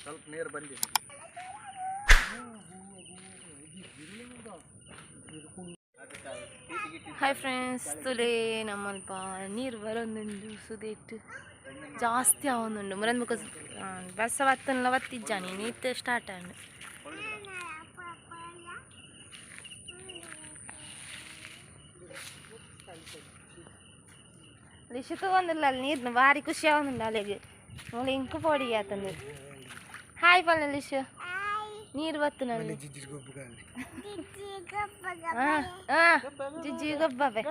ಸ್ವಲ್ಪ ನೀರು ಬಂದಿದೆ. ಹಾಯ್ ಫ್ರೆಂಡ್ಸ್, ತುಲೆ ನಮ್ಮಲ್ಪ ನೀರು ಬರೋದುಂಡು. ಸುದೇಟ್ ಜಾಸ್ತಿ ಆವೊಂದುಂಡು. ಮುರಂದ್ ಬೊಕ ಬರ್ಸ ಬತ್ತನ್ಲ ಬತ್ತಿಜ್ಜಾನಿ, ನೀತ್ ಸ್ಟಾರ್ಟ್ ಆಂಡ್. ಲಿಶು ತಗೊಂದಿಲ್ಲ ಅಲ್ಲಿ ನೀರ್ನ, ಭಾರಿ ಖುಷಿ ಆವೊಂದುಂಡು ಅಲೆಗ್. ಮೂಲು ಇಂಕು ಪೋಡಿಗೆ ಆತಂದು. ಹಾಯ್ ಪಲ್ಲೆ ಲಿಶು, ನೀರು ಬತ್ತನಲ್ಲಿ. ಜಿಜ್ಜಿ ಗೊಬ್ಬವೆ.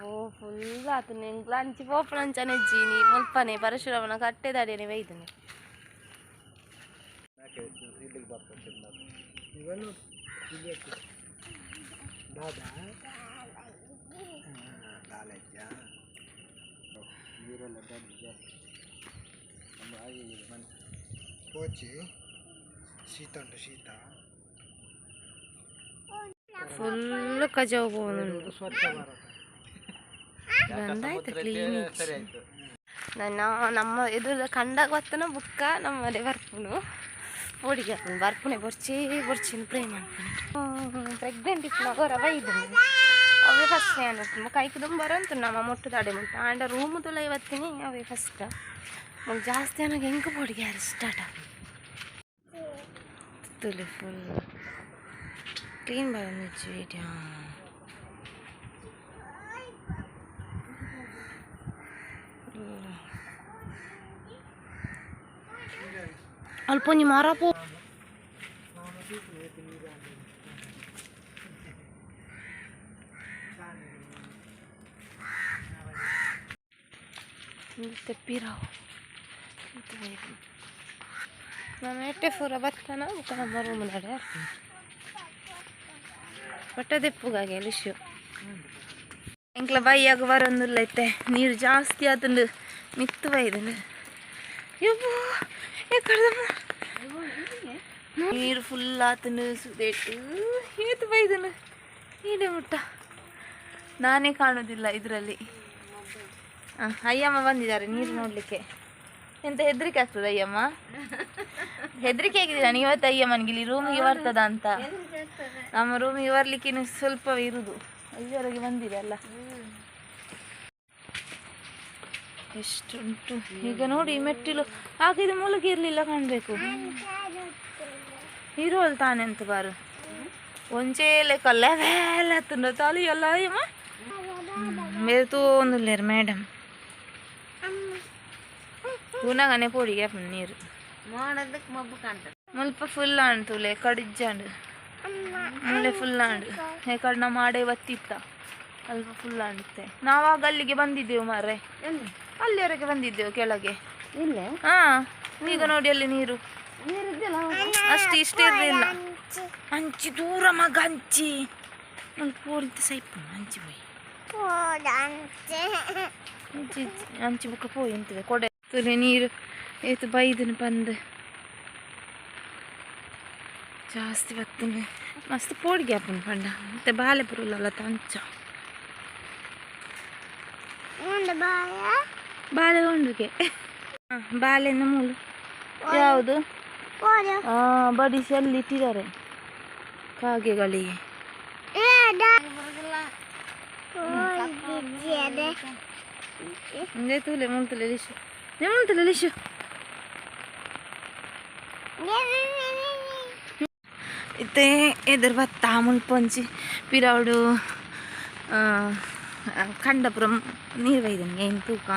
ಓ ಫುಲ್ ಆತುಂಡು. ಎಂಕ್ಲ ಅಂಚಿ ಪೋಪುನಂಚನೆ ಇಜ್ಜಿ. ಮುಲ್ಪನೆ ಪರಶುರಾಮನ ಕಟ್ಟೆದಡಿನೆ ಬೈದನೆ. ಪೋಚಿ ಶೀತ ಉಂಟು, ಶೀತ. ಫುಲ್ ಕಜವು ಪೋವೊಂದುಂಡು. ಸ್ವಚ್ಛ ಭಾರತ. ಬಂದಾಯ್ತು ಕ್ಲೀನ್. ಸರಿ ಆಯ್ತು. ನನ್ನ ನಮ್ಮ ಎದುರು ಕಂಡಾಗ ಬತ್ತನ ಬುಕ್ಕ ನಮ್ಮನೆ ಬರ್ಪುನು, ಪೋಡಿಗೆ ಆಪುಂಡು. ಬರ್ಪುನೆ ಬೊರ್ಚಿ ಬೊರ್ಚಿನ ಪ್ರೇ ಮನ್ಪುನೆ. ಪ್ರೆಗ್ನೆಂಟ್ ಇಪ್ಪುನಗ ಒರ ಬೈದು, ಅವೇ ಫಸ್ಟ್ ಏನು ಕೈಕ್ ದುಂಬು ಬರಂತು ನಮ್ಮ ಮುಟ್ಟುದಾಡೆ ಮುಟ್ಟ. ಆಂಡ ರೂಮ್ ತುಲ ಇವತ್ತಿನಿ ಅವೇ ಫಸ್ಟ್. ಮುಗ್ ಜಾಸ್ತಿ ಅನಾಗ ಎಂಕ್ ಪೋಡಿಗೆ ಯಾರು ಸ್ಟಾರ್ಟ್ ಆಪುಂಡು. ತುಲೆ ಫುಲ್ ಕ್ಲೀನ್ ಬರೋದು. ಅಲ್ಪ ಒಂಜಿ ಮರ ಪೋ. ಪಿರಾವು ನಾನು ಎಟ್ಟೆ ಪೂರ ಬತ್ತನ ಬೊಕ ನಮ್ಮ ರೂಮ್ ನಡೆ ಬಟ್ಟೆ ದೆಪ್ಪುಗಾಗೆ ಲಿಶು. ಎಂಕ್ಲ ಬೈಯಾಗ ಬರೊಂದುಲ್ಲ ಇತ್ತೆ, ನೀರು ಜಾಸ್ತಿ ಆತುಂಡು, ಮಿತ್ತು ಬೈದುಂಡು. ಯಬ್ಬೋ, ಎಕ್ಕಡ್ದಮ್ಮ ನೀರು ಫುಲ್ ಆತುಂಡು. ಸುದೇಟು ಏತು ಬೈದುಂಡು ಈಡೆ ಮುಟ್ಟ, ನಾನೇ ಕಾಣುದಿಲ್ಲ ಇದರಲ್ಲಿ. ಅಯ್ಯಮ್ಮ ಬಂದಿದ್ದಾರೆ ನೀರು ನೋಡಲಿಕ್ಕೆ. ಎಂತ ಹೆದರಿಕೆ ಆಗ್ತದೆ ಅಯ್ಯಮ್ಮ? ಹೆದರಿಕೆ ಆಗಿದೆ ನನಗೆ ಇವತ್ತು ಅಯ್ಯಮ್ಮನಿಗೆ ಇಲ್ಲಿ ರೂಮಿಗೆ ಬರ್ತದ ಅಂತ. ನಮ್ಮ ರೂಮಿಗೆ ಬರ್ಲಿಕ್ಕೆ ಇನ್ನು ಸ್ವಲ್ಪ ಇರುದು, ಅಲ್ಲಿವರೆಗೆ ಬಂದಿದೆ ಅಲ್ಲ. ಎಷ್ಟುಂಟು ಈಗ ನೋಡಿ ಮೆಟ್ಟಿಲು ಹಾಗಿದ್ರೆ ಮುಳುಗಿ ಇರಲಿಲ್ಲ ಕಾಣಬೇಕು. ಇರುವಲ್ ತಾನೆ ಅಂತ ಬಾರು ಒಂಚೇ ಲೆಕ್ಕಲ್ಲ ವೇಲ ತುಂಡು ತಾಲಿ ಎಲ್ಲ ಅಯ್ಯಮ್ಮ ಮೇರೆ ತೋಂದುಲ್ಲೇರು ಮೇಡಮ್. ಪೂನಾಗನೆ ಪೋಡಿಗೆ ಆಪುಂಡು ನೀರು. ಮುಲ್ಪ ಫುಲ್ ಆಂಡ್ ತೂಲೆ, ಕಡಿಜ್ಜಾಂಡ್ ಮುಲ್ಲೆ ಫುಲ್ ಆಂಡ್. ಕಡ್ ನಮ್ಮ ಆಡೆ ಬತ್ತಿತ್ತ ಅಲ್ಪ ಫುಲ್ ಆಂಡುತ್ತೆ. ನಾವಾಗ ಅಲ್ಲಿಗೆ ಬಂದಿದ್ದೆವು ಮಾರ್ರೆ, ಅಲ್ಲಿವರೆಗೆ ಬಂದಿದ್ದೆವು ಕೆಳಗೆ. ಹಾ, ಈಗ ನೋಡಿ ಅಲ್ಲಿ ನೀರು ಅಷ್ಟು ಇಷ್ಟ ಇರಲಿಲ್ಲ. ಅಂಚಿ ದೂರ ಮಗ ಅಂಚಿ ಪೋಡಿಂತ ಸೈಪು ಅಂಚಿ ಪೋಯಿ ಅಂಚಿ ಅಂಚಿ ಬುಕ್ಕ ಪೋಯಿ ಅಂತಿದೆ ಕೊಡೆ. ತುಲೆ ನೀರು ಏತು ಬೈದನು ಬಂದು ಜಾಸ್ತಿ ಬತ್ತುಂಡು. ಮಸ್ತ್ ಪೋಡಿಗೆ ಆಪುಂಡು ಪಂಡ ಮತ್ತೆ ಬಾಲೆ ಬರುಲ್ಲಲ್ಲ ತಂಚ ಬಾಳೆ ಉಂಡುಗೆ ಬಾಳೆನ ಮೂಲು ಯಾವುದು ಬಡಿಸಿ ಅಲ್ಲಿ ಇಟ್ಟಿದ್ದಾರೆ ಕಾಗೆಗಳಿಗೆ. ತೂಲೆ ಮುಂತಲೆ ಲಿಶು ಮುಂತಲೆ ಲಿಶು ಇತ್ತೆ ಎದುರು ಬತ್ತ ಮುಲ್ಪೊಂಜಿ ಪಿರವುಡು ಕಂಡಪುರ ನೀರು ಬೈದನಿ ಏನು ತೂಕ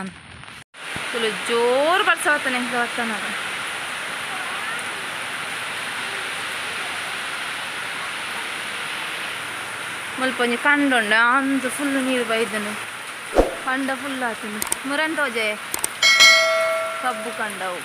ಫುಲ್ ಜೋರು ಬರ್ಸ ಬತ್ತಾನೆ ಬತ್ತಾನ. ಮುಲ್ಪೊಂಜಿ ಕಂಡುಂಡು ಅಂದು ಫುಲ್ ನೀರು ಬೈದನು, ಕಂಡ ಫುಲ್ ಆತನು. ಮುರಂತೋಜೆ ಕಬ್ಬು ಕಂಡವು.